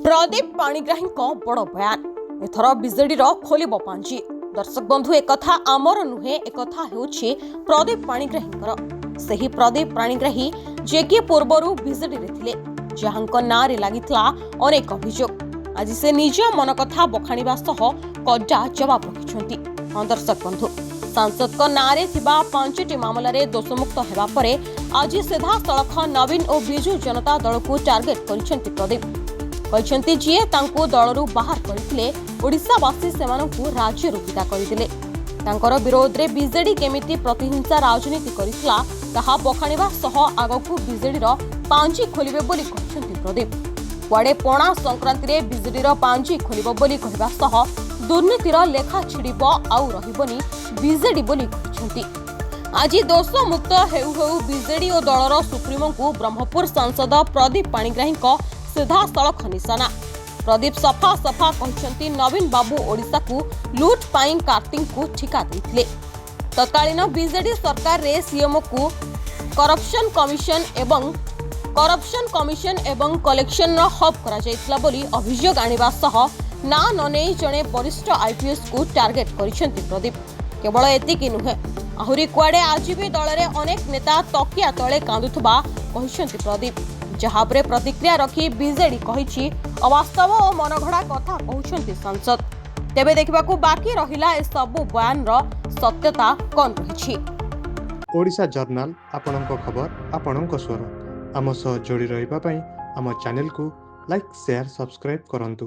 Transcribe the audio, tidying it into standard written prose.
ପ୍ରଦୀପ ପାଣିଗ୍ରାହୀଙ୍କ ବଡ଼ ବୟାନ, ଏଥର ବିଜେଡିର ଖୋଲିବ ପାଞ୍ଜି। ଦର୍ଶକ ବନ୍ଧୁ, ଏକଥା ଆମର ନୁହେଁ, ଏକଥା ହେଉଛି ପ୍ରଦୀପ ପାଣିଗ୍ରାହୀଙ୍କର। ସେହି ପ୍ରଦୀପ ପାଣିଗ୍ରାହୀ ଯିଏକି ପୂର୍ବରୁ ବିଜେଡିରେ ଥିଲେ, ଯାହାଙ୍କ ନାଁରେ ଲାଗିଥିଲା ଅନେକ ଅଭିଯୋଗ, ଆଜି ସେ ନିଜ ମନ କଥା ବଖାଣିବା ସହ କଡା ଜବାବ ରଖିଛନ୍ତି। ହଁ ଦର୍ଶକ ବନ୍ଧୁ, ସାଂସଦଙ୍କ ନାଁରେ ଥିବା 5ଟି ମାମଲାରେ ଦୋଷମୁକ୍ତ ହେବା ପରେ ଆଜି ସିଧାସଳଖ ନବୀନ ଓ ବିଜୁ ଜନତା ଦଳକୁ ଟାର୍ଗେଟ କରିଛନ୍ତି ପ୍ରଦୀପ। କହିଛନ୍ତି, ଯିଏ ତାଙ୍କୁ ଦଳରୁ ବାହାର କରିଥିଲେ, ଓଡ଼ିଶାବାସୀ ସେମାନଙ୍କୁ ରାଜ୍ୟରୁ ବିଦା କରିଦେଲେ। ତାଙ୍କର ବିରୋଧରେ ବିଜେଡି କେମିତି ପ୍ରତିହିଂସା ରାଜନୀତି କରିଥିଲା, ତାହା ବଖାଣିବା ସହ ଆଗକୁ ବିଜେଡିର ପାଞ୍ଜି ଖୋଲିବେ ବୋଲି କହିଛନ୍ତି ପ୍ରଦୀପ। କୁଆଡ଼େ ପଣା ସଂକ୍ରାନ୍ତିରେ ବିଜେଡିର ପାଞ୍ଜି ଖୋଲିବ ବୋଲି କହିବା ସହ ଦୁର୍ନୀତିର ଲେଖା ଛିଡ଼ିବ, ଆଉ ରହିବନି ବିଜେଡି ବୋଲି କହିଛନ୍ତି। ଆଜି ଦୋଷମୁକ୍ତ ହେଉ ହେଉ ବିଜେଡି ଓ ଦଳର ସୁପ୍ରିମୋଙ୍କୁ ବ୍ରହ୍ମପୁର ସାଂସଦ ପ୍ରଦୀପ ପାଣିଗ୍ରାହୀଙ୍କ ସିଧାସଳଖ ନିଶାନା। ପ୍ରଦୀପ ସଫା ସଫା କହିଛନ୍ତି, ନବୀନ ବାବୁ ଓଡ଼ିଶାକୁ ଲୁଟ୍ ପାଇଁ କାର୍ତ୍ତିଙ୍କୁ ଠିକା ଦେଇଥିଲେ। ତତ୍କାଳୀନ ବିଜେଡି ସରକାରରେ ସିଏମ୍ଓକୁ କରପସନ କମିଶନ ଏବଂ କଲେକ୍ସନର ହବ୍ କରାଯାଇଥିଲା ବୋଲି ଅଭିଯୋଗ ଆଣିବା ସହ ନାଁ ନ ନେଇ ଜଣେ ବରିଷ୍ଠ ଆଇପିଏସ୍କୁ ଟାର୍ଗେଟ କରିଛନ୍ତି ପ୍ରଦୀପ। କେବଳ ଏତିକି ନୁହେଁ, ଆହୁରି କୁଆଡ଼େ ଆଜି ବି ଦଳରେ ଅନେକ ନେତା ତକିଆ ତଳେ କାନ୍ଦୁଥିବା କହିଛନ୍ତି ପ୍ରଦୀପ। ଯାହା ଉପରେ ପ୍ରତିକ୍ରିୟା ରଖି ବିଜେଡି କହିଛି, ଅବାସ୍ତବ ଓ ମନଗଢ଼ା କଥା କହୁଛନ୍ତି ସାଂସଦ। ତେବେ ଦେଖିବାକୁ ବାକି ରହିଲା ଏସବୁ ବୟାନର ସତ୍ୟତା କ'ଣ ରହିଛି। ଓଡ଼ିଶା ଜର୍ଣ୍ଣାଲ, ଆପଣଙ୍କ ଖବର, ଆପଣଙ୍କ ସ୍ୱର। ଆମ ସହ ଯୋଡ଼ି ରହିବା ପାଇଁ ଆମ ଚ୍ୟାନେଲକୁ ଲାଇକ୍, ସେୟାର, ସବସ୍କ୍ରାଇବ୍ କରନ୍ତୁ।